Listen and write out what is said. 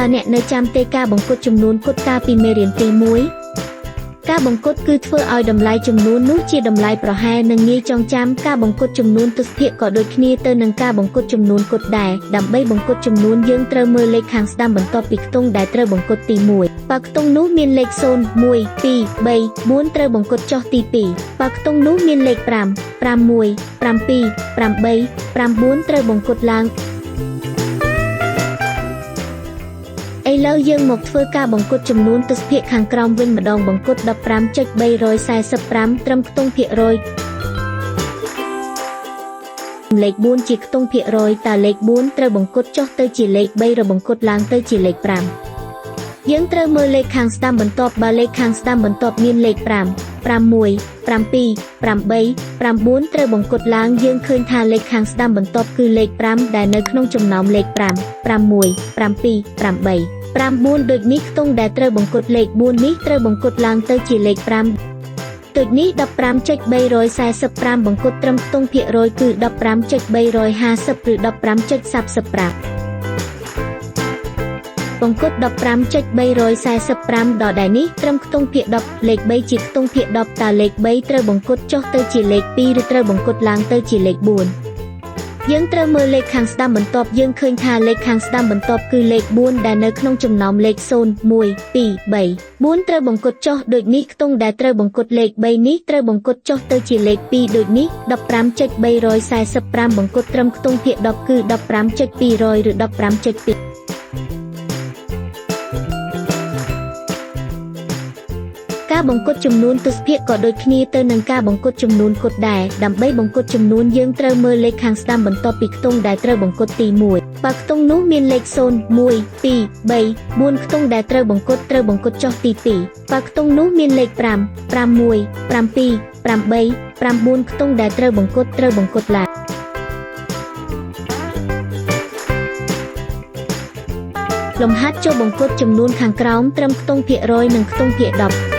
តើអ្នកនៅចាំទេការបង្កត់ចំនួនគត់កាលពីមេរៀនទី1ការបង្កត់គឺធ្វើឲ្យតម្លៃចំនួននោះជាតម្លៃប្រហែលនិងងាយចងចាំការបង្កត់ចំនួនទសភាគក៏ដូចគ្នាទៅនឹងការបង្កត់ចំនួនគត់ដែរដើម្បីបង្កត់ចំនួនយើងត្រូវមើលលេខខាងស្ដាំបន្ទាប់ពីខ្ទង់ដែលត្រូវបង្កត់ទី1បើខ្ទង់នោះមានលេខ0 1 2 3 4ត្រូវបង្កត់ចុះទី2បើខ្ទង់នោះមានលេខ5 6 7 8 9ត្រូវបង្កត់ឡើងឥឡូវយើងមកធ្វើការបង្កត់ចំនួនទសភាគខាងក្រោមវិញម្ដងបង្កត់ 15.345 ត្រឹមខ្ទង់ភាគរយលេខ4ជាខ្ទង់ភាគរយតើលេខ4ត្រូវបង្កត់ចុះទៅជាលេខ3ឬបង្កត់ឡើងទៅជាលេខ5យើងត្រូវមើលលេខខាងស្ដាំបន្ទាប់បើលេខខាងស្ដាំបន្ទាប់មានលេខ5 6 7 8 9ត្រូវបង្កត់ឡើងយើងឃើញថាលេខខាងស្ដាំបន្ទាប់គឺលេខ5ដែលនៅក្នុងចំណោមលេខ5 6 7 8 9ដូចនេះខ្ទង់ដែលត្រូវបង្កត់លេខ4នេះត្រូវបង្កត់ឡើងទៅជាលេខ5ដូចនេះ 15.345 បង្កត់ត្រឹមខ្ទង់ភាគរយគឺ 15.350 ឬ 15.35បង្កត់ 15.345 ដដែលនេះត្រឹមខ្ទង់ភាគ10លេខ3ជាខ្ទង់ភាគ10តើលេខ3ត្រូវបង្កត់ចុះទៅជាលេខ2ឬត្រូវបង្កត់ឡើងទៅជាលេខ4យើងត្រូវមើលលេខខាងស្ដាំបន្ទាប់យើងឃើញថាលេខខាងស្ដាំបន្ទាប់គឺលេខ4ដែលនៅក្នុងចំណោមលេខ0 1 2 3 4ត្រូវបង្កត់ចុះដូចនេះខ្ទង់ដែលត្រូវបង្កត់លេខ3នេះត្រូវបង្កត់ចុះទៅជាលេខ2ដូចនេះ 15.345 បង្កត់ត្រឹមខ្ទង់ភាគ10គឺ 15.200 ឬ 15.2ការបង្កត់ចំនួនទសភាគក៏ដូចគ្នាទៅនឹងការបង្កត់ចំនួនគត់ដែរដើម្បីបង្កត់ចំនួនយើងត្រូវមើលលេខខាងស្ដាំបន្ទាប់ពីខ្ទង់ដែលត្រូវបង្កត់ទី1បើខ្ទង់នោះមានលេខ0 1 2 3 4ខ្ទង់ដែលត្រូវបង្កត់ត្រូវបង្កត់ចុះទី2បើខ្ទង់នោះមានលេខ5 6 7 8 9ខ្ទង់ដែលត្រូវបង្កត់ត្រូវបង្កត់ឡើងលំហាត់ចូលបង្កត់ចំនួនខាងក្រោមត្រឹមខ្ទង់ភាគរយនិងខ្ទង់ភាគ10